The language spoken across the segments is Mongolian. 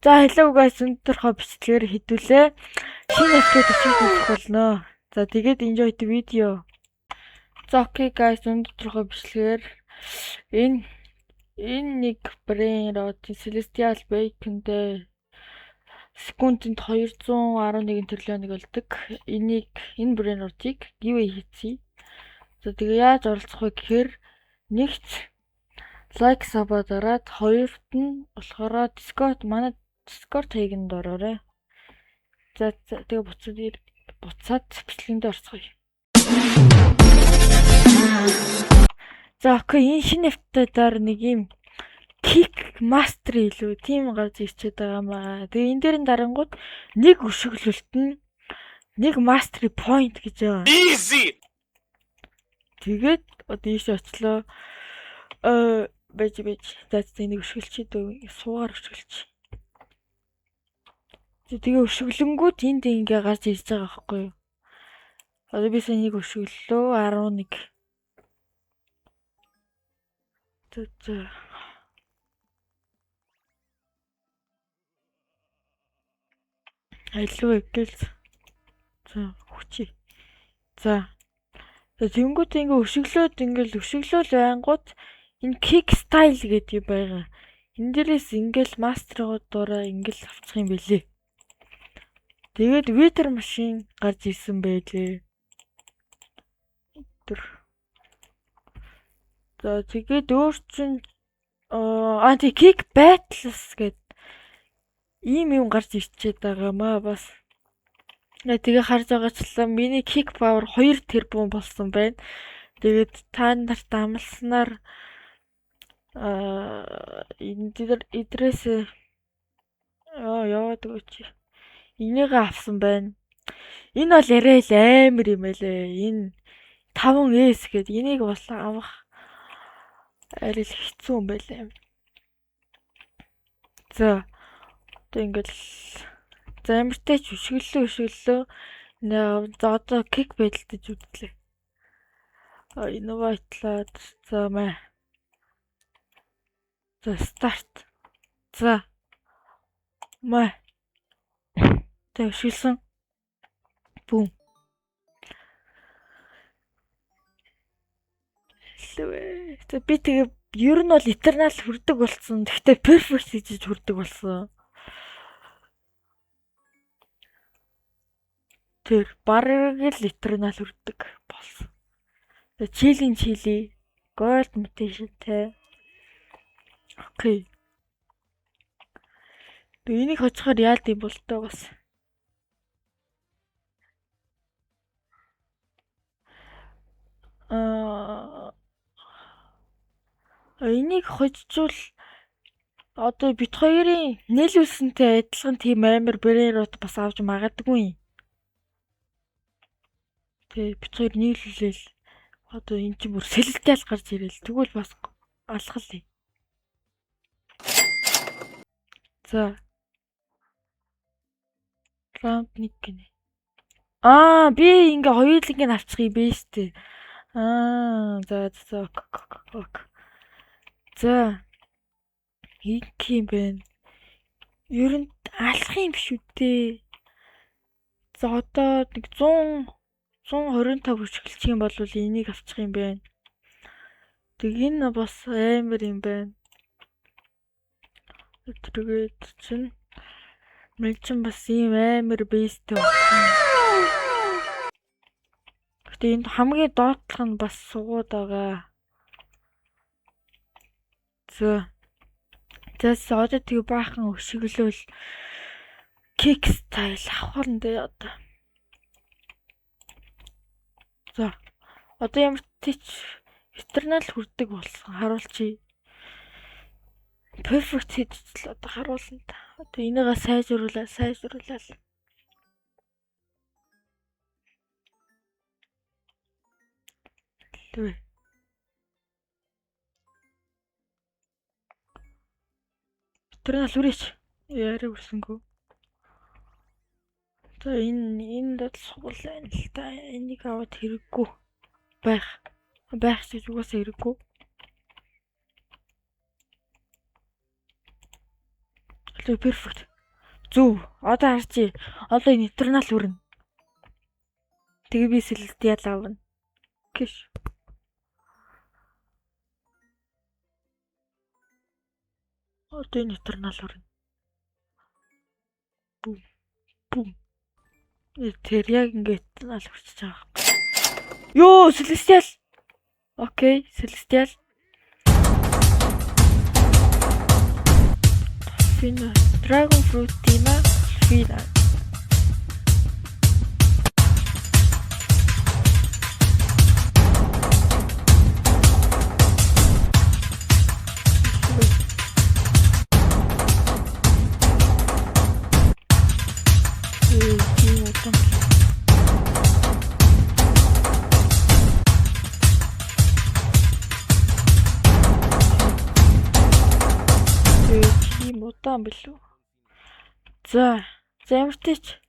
За, hello guys, өнөөдрийнхөө бичлэгээр хэдүүлээ. Шинэ update очиж үзэх болно. За, тэгээд enjoy the video. За, okay guys, өнөөдрийнхөө бичлэгээр энэ нэг brain rot Celestial Bacon дээр секундэд 211 триллионыг олдог. Энийг, энэ brain rot-ыг giveaway хийцгээе. За, тэгээ яаж оролцох вэ гэхээр нэгт like, sub дараад, хоёрт нь болохоор Discord, манай Discord хаяг ороорой. За, тэгээ буцаад бичлэгэндээ орцгоё. За, okay, энэ шинэ update-аар нэг юм kick master илүү тийм гарч ирчээд байгаа маа. Тэгээ энэ дээр нь дарангууд нэг өшөглөлт нь нэг mastery point гэж байгаа. Easy. Тэгээд одоо ийш очлоо. Байж байж. За, энийг өшөглөчий дөө, суугаар өшөглөч. Тэгээ өшөглөнгүүд энд ингээ гарч ирж байгаа байхгүй юу? Одоо би сая нэг өшөглөө, 11. За. Айлуу гэл. За, хүчий. За. Тэнгүүд ингээ өшөглөөд, ингээл өшөглөөл байнгут энэ kick style гэдэг юм байгаа. Энэ дээрээс ингээл master-уудаараа ингээл авчих юм бэлээ. Тэгээд Wither машин гарч ирсэн байлээ. Тэр. За, тэгээд өөр чин аа, тий, Kick Battles гэд ийм юм гарч ирчээд байгаа маа бас. Тэгээ харж байгаачлан миний kick power 2 тэрбум болсон байна. Тэгээд та нарт амласнаар энэ дээр идрээс аа яваад өгөөч. Энийг авсан байна. Энэ бол арай л амар юм байлээ. Энэ 5S гэдэг энийг бас авах арай л хэцүү юм байлээ. За, одоо ингээл, за, ямартай ч өшөглөө өшөглөө. За, одоо kick байдалтай үзлээ. Invite-лаад, за, маа. За, start. За. Маа. Тэг өшөглсөн. Бүүм. За, би тэгээ ер нь бол Eternal хүрдэг болсон. Гэхдээ perfect хийж хүрдэг болсон. Тэр бараг л Eternal хүрдэг болсон. Тэгээ чилийн чили gold mutation-тэй. Okay. Тэгээ энийг хожихоор яалт юм бол тоо бас. Аа, энийг хожижвол одоо бит хоёрын нийлүүлсэнтэй адилхан тийм амар brain rot бас авч магадгүй юм. Тэ, бит хоёр нийлүүлээл одоо эн чинь бүр celestial гарч ирэл, тэгвэл бас алхал юм. За. Раунд 1 гинэ. Аа, би ингээ хоёуланг нь авчих юм бэ штэ. Аа, за за, ok. За. Ингэх юм байна. Ер нь алах юм шүү дээ. За, одоо нэг 100 125 өшөглөчих юм бол энийг авчих юм байна. Тэг энэ бас амар юм байна. Тэгээд чинь мэл чин бас ийм амар base-тэй болсон. Гэтэ энд хамгийн доотлох нь бас сугууд байгаа. За. За, одоо тэг баахан өшөглөөл kick style авах нь дээ одоо. За. Одоо ямар ч Eternal хүрдэг болсон харуулчих. Perfect хийж л одоо харуулна та. Одоо энийгээ сайжруулаа, сайжруулаа. Лү. Eternal хүрээч. Яриа үрсэнгүү. За, энэ бол сугал байна л та. Энийг аваад хэрэггүй байх. Байх гэж угаасаа хэрэггүй. Одоо perfect. Зөв. Одоо харчи. Одоо энэ Eternal хүрнэ. Тэгээ би Celestial авна. Кэш. Одоо энэ Eternal хүрнэ. Бум. Бум. Тэр яг ингээд Eternal хүрчиж байгаа юм. Йоо, Celestial. Окей, Celestial. Fina. Dragon Fruit Tina Fina. Удаан билүү. За, ямар ч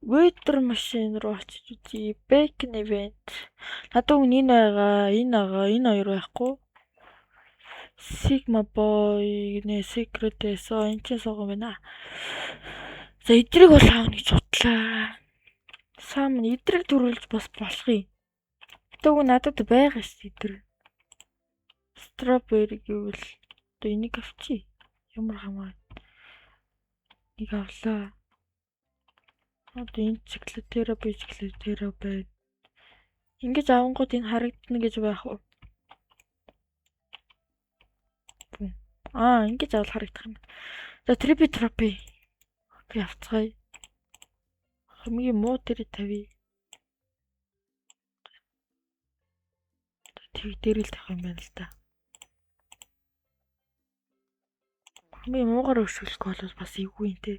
Weather machine руу очиж үзье. Bacon event. Надад үн энэ байгаа, энэ байгаа, энэ хоёр байхгүй. Sigma boy нэ secret эсо энэ ч сууган байна. За, эдрийг бол аавна гэж бодлаа. Сам эдрийг төрүүлж бас болох юм. Тэгвэл надад байгаа шүү эдэр. Strawberry гэвэл одоо энийг авчи. Ямар хамаа. Нэг авлаа. Одоо энэ чиглэлээрээ би чиглэлээрээ байна. Ингэж авангууд энэ харагдана гэж байх уу? Аа, ингэж авал харагдах юм. За, Trippy Trophy. Окей, авцгаая. Хамгийн муу дээр тавья. Тэг дээр л тавих юм байна л да. Хамгийн муугаар өршөөлөх бол бас эвгүй юм те.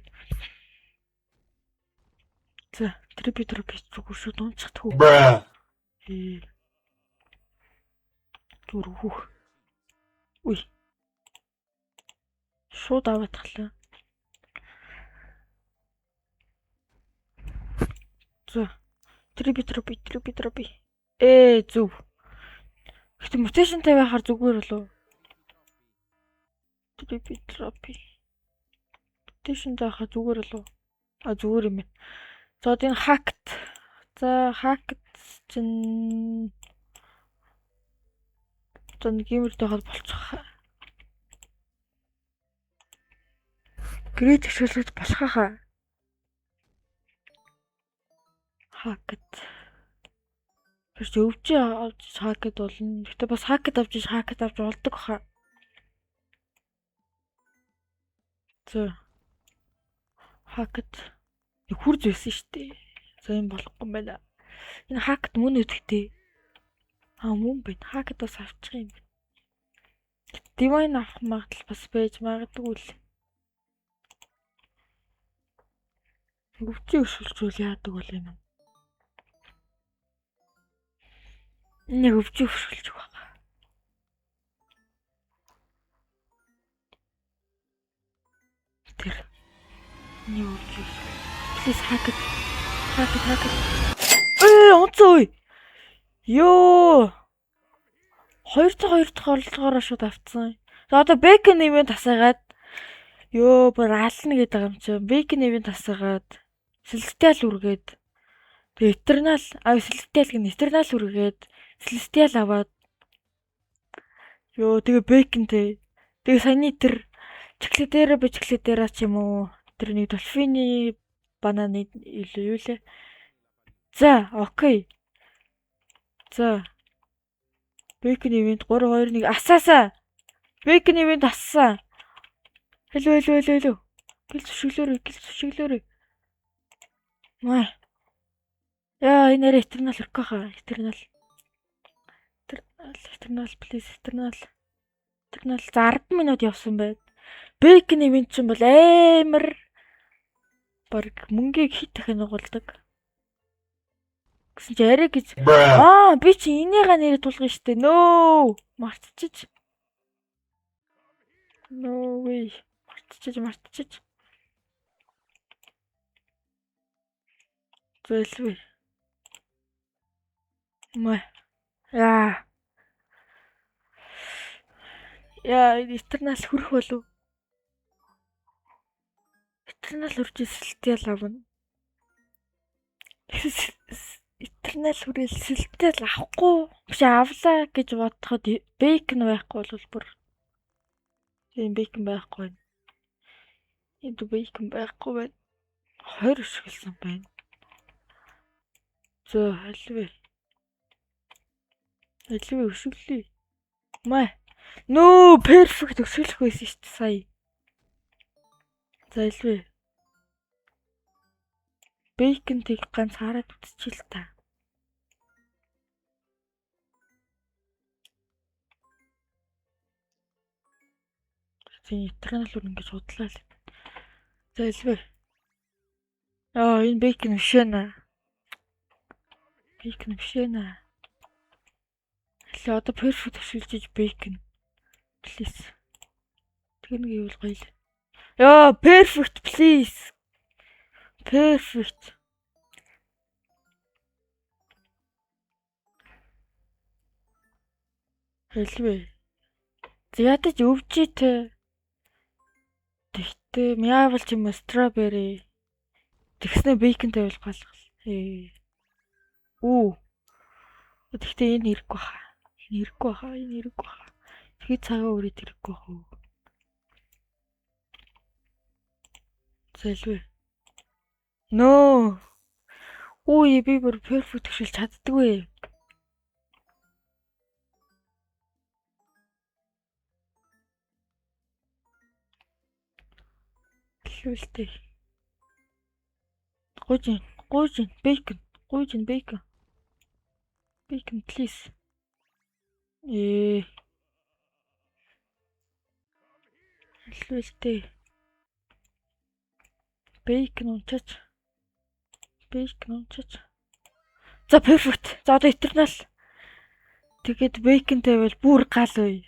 За, Trippy Trophy зүгээр шууд унцхдаггүй. Зүгээр өөхөх. Уй. Шууд аваад тахлаа. За. Trippy Trophy, Trippy Trophy. Зөв. Гэтэ мутейшнтэй байхаар зүгээр болов. Trippy Trophy. Мутейшнтэй байхаар зүгээр болов. А, зүгээр юм байна. За, одоо энэ hacked. За, hacked чинь одоо нэг юмртэй хол болчих. Грейт ашиглаж болох хаа. Hacked. Тэр чи өвчөө авч hacked болно. Гэтэ бас hacked авч hacked авч болдог хаа. За. Hacked. Нэг хурж байсан шүү дээ. За, юм болохгүй юм байна. Энэ hacked мөн өдөгтэй. Аа, мөн байна. Hacked бас авчих юм байна. Divine авах магадлал бас байж магадгүй л. Өвчөө өршөлжүүл яадаг бол юм. Нэг өвчөө өршөлж байгаа. Тэр. Нэг өвчөө. Please hack it. Hack it, hack it. Онцоо ой. Йоо. 202 дахь оролдлогоороо шууд авцсан. За, одоо Bacon event тасаагаад ёо, бүр ална гэдэг юм чи. Bacon event тасаагаад Celestial үргээд тэгээ Eternal, а Celestial гэн Eternal үргээд Celestial аваад ёо, тэгээ Bacon те. Тэгээ саяны тэр чиглэлээрээ бичлэлээрээ ч юм уу тэр нэг дольфины бананы илүү юу лээ. За, окей. За. Bacon event 3 2 1 асаасаа. Bacon event ассан. Hello, hello, hello, hello. Гэл зөвшөглөөрэй, гэл зөвшөглөөрэй. Маа. Яа, энэ нэрээ Eternal өрөх хаа. Eternal. Eternal, Eternal, please, Eternal. Eternal. За, 10 минут явсан байд. Bacon event чинь бол амар баг мөнгийг хит дахин нугалдаг. Гэсэн чи арай гэж аа, би чи энийга нэрээ тулгын штэ. Нөө мартчих. No way. Мартчих, мартчих. Зэлвэ. Мэ. Яа. Яа, Eternal хүрэх болов. Eternal хүрч Celestial авна. Eternal хүрээл Celestial авахгүй биш, авлаа гэж бодоход bacon байхгүй бол бүр тийм bacon байхгүй байна. Энд bacon байхгүй байна. 20 өшиглөсөн байна. За, аль вэ? Аль вэ, өшиглөе. Маа. Нөө, perfect өшиглөх байсан шүү дээ сая. За, аль вэ? Bacon тэг ганц хараад үзчихэл л та. Тийм, Eternal үр ингэж худлаа л. За, аль вэ? Аа, энэ bacon биш ээ. Bacon биш ээ. Аль одоо perfect өшиглөж bacon. Please. Тэгнэ гэвэл гоё л. Яа, perfect please. Perfect. Хэлвэ. За, ядаж өвчтэй. Тэгтээ meowl ч юм уу strawberry. Тэгснэ bacon тавил галгал. Ээ. Үү. Тэгтээ энэ хэрэггүй хаа. Энэ хэрэггүй хаа. Энэ хэрэггүй хаа. Тэгэхээр цагаан үрээд хэрэггүй хаа. Зэлвэ. Нөө. Үу, би бүр perfect өшиглөж чаддаггүй. Хэлвэлтэй. Гуйжин, гуйжин, bacon, гуйжин, bacon. Bacon please. Ээ. Хэлвэлтэй. Bacon унчаач. Bacon унчаач. За, perfect. За, одоо eternal. Тэгээд bacon тавиал бүр гал үе.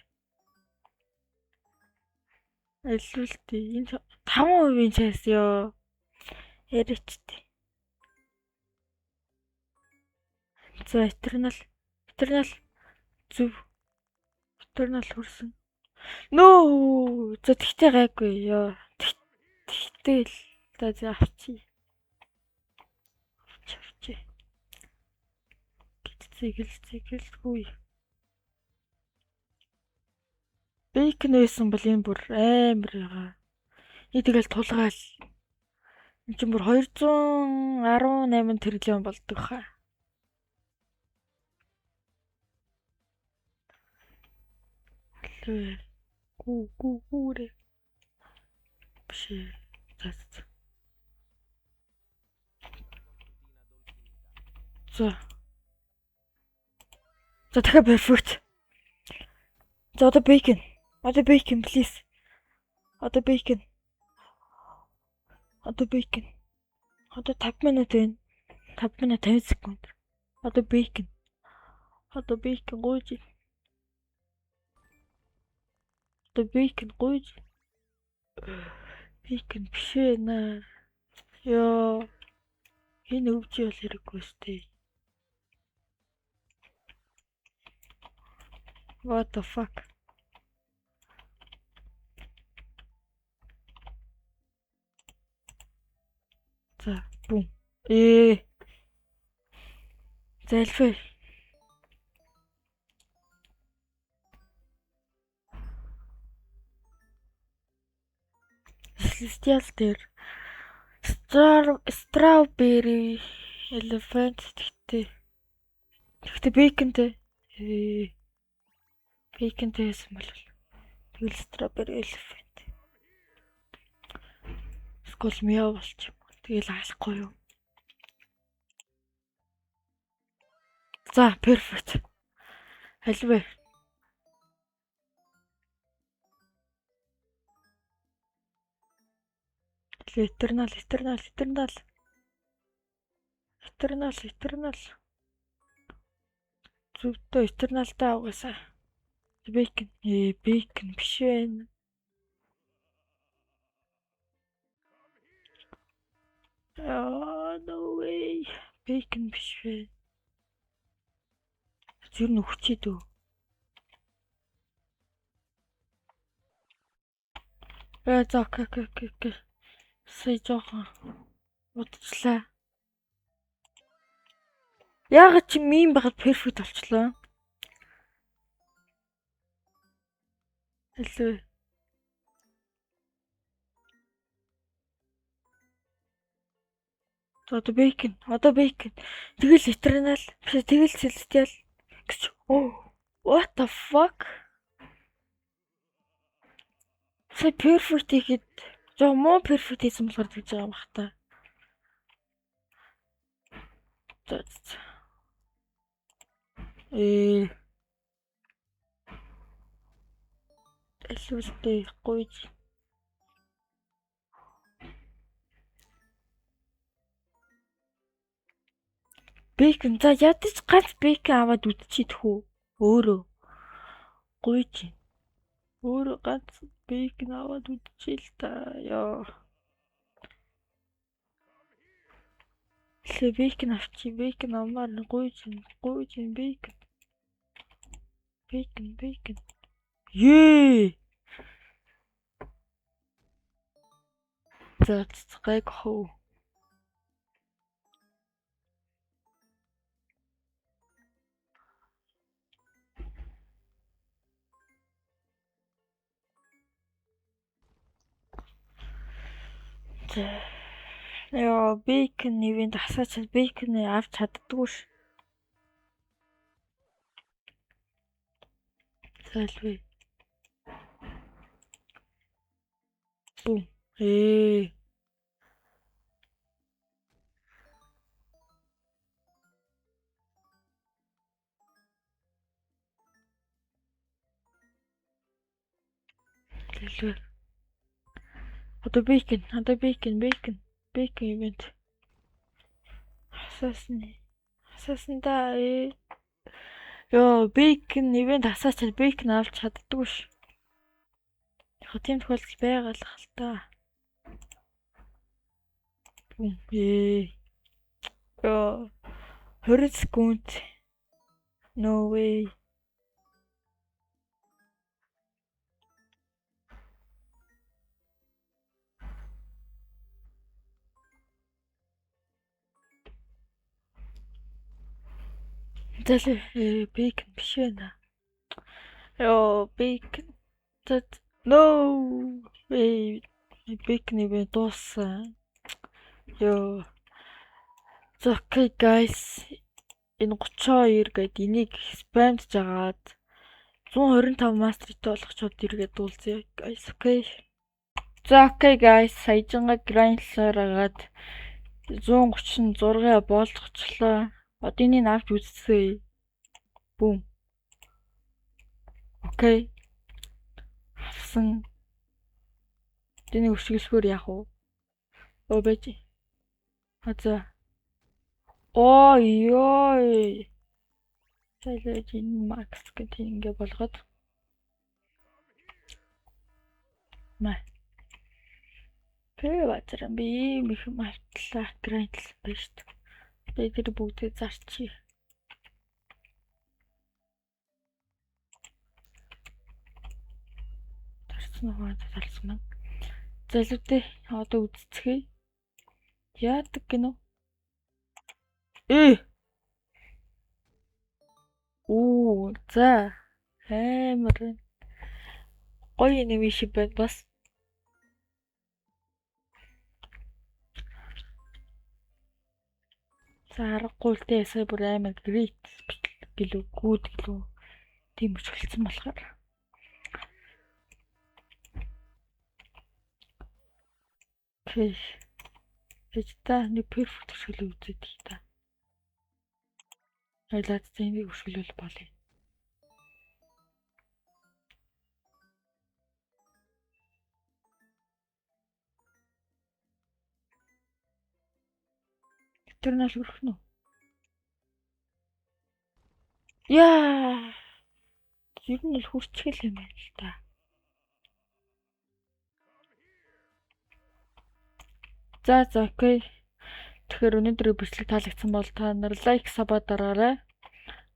Элвэлтэй. Энэ 5% chance ёо. Яриачтэй. За, eternal. Eternal зөв. Eternal хүрсэн. Нөө. За, тэгтээ гайгүй ёо. Тэгтээ л за за авчи. Авчи, авчи. Гэлцээ, гэлцээ, гэлгүй. Bacon байсан бол энэ бүр амар байгаа. Нэг тэгэл тулгаал. Энэ чинь бүр 218 триллион болдог хаа. Гүү гүү гүүрээ. Биш ээ. За за. За. За, дахиад perfect. За, одоо bacon. Одоо bacon please. Одоо bacon. Одоо bacon. Одоо 5 минут байна. 5 минут 50 секунд. Одоо bacon. Одоо bacon гуйж. Одоо bacon гуйж. Bacon биш ээ наа. Йоо. Энэ өвч бол хэрэггүй сте. What the fuck? За, бум. Ээ. За, элфэ. Celestial дээр Star Strawberry Elephant тэгтээ bacon-тэй. Ээ. Bacon-тэй байсан бол тэгэл Strawberry Elephant. Эсвэл meow болчих юм. Тэгэл алахгүй юу. За, perfect. Аль вэ? Eternal, Eternal, Eternal. Eternal, Eternal. Зөвдөө Eternal-тай угаасаа. Bacon. Ээ, bacon биш байна. Аа, no way. Bacon биш вэ? Зүр нь өгчээд үү? Ээ, за, okay. Сая жоохон удчлаа. Яагаад чи мим байхад perfect болчлоо? Илүү. Одоо bacon, одоо bacon. Тэгэл eternal, биш тэгэл celestial гэж. Oh, what the fuck? Сая perfect хийхэд жоо муу perfect хийсэн болохоор тэгж байгаа юм бах та. За за. Э Элүүлтэй гуйж. Bacon. За ядаж ганц bacon аваад үдчихийдэх үү? Өөрөө. Гуйж. Өөрөө ганц bacon аваад үдчихээ л та. Йоо. Лээ bacon авчи. Bacon авмаар гуйж. Гуйж bacon. Bacon, bacon. Ее. За гайг хөө. За. Йоо, bacon event асаач bacon авч чаддгүй ш. Зайлвэ. Бум. Ээ. Зайлвэ. Одоо bacon, одоо bacon, bacon, bacon event. Асаасны. Асаасан да ээ. Йоо, bacon event асаач bacon авч чаддгүй ш. Яг тийм тохиолдол байгаа л хэл та. Бум. Ээ. Йоо. 20 секунд. No way. Зэлээ bacon биш байна. Йоо, bacon. За no way. Bacon event дууссан. Йоо. За okay guys. Энэ 32 гээд энийг spam дж агаад 125 mastery тэй болгочоод эргээд уулзъя guys. Okay. За okay guys, саяжинга grind лаар агаад 136 болгочлоо. Одоо энийг авч үзцгээе. Бүүм. Okay. Авсан. Энийг өшиглөхөөр яах вэ? Оо байж. А за. Оо ёо. Сайлаж энэ max гэдэг ингэ болгоод. Маа. Тэр базар би ийм их мартлаа grind лсан байж шүү дээ. Тэгээ тэр бүгдээ зарчий. Зарсан уу? Зарсан маань. За илүүтэй одоо үзцгээе. Яадаг гинөө? Ээ. Оо, за. Амар гоё animation байна бас. За аргагүй л дээ. Сая бүр амар great гэлүү good гэлүү тийм өчгөлцсөн болохоор. Okay. Гэж та нэг perfect өшгөлөө үзээд та. Ойлаад за энийг өшгөлөл болъё. Eternal хүрэх нь үү? Яа. Ер нь л хүрчгэл юм байна л та. За за okay. Тэгэхээр өнөөдрийн бичлэг таалагдсан бол та нар like, sub дараарай.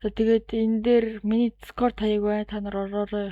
За тэгээд энэ дээр миний Discord хаяг байна. Та нар ороорой.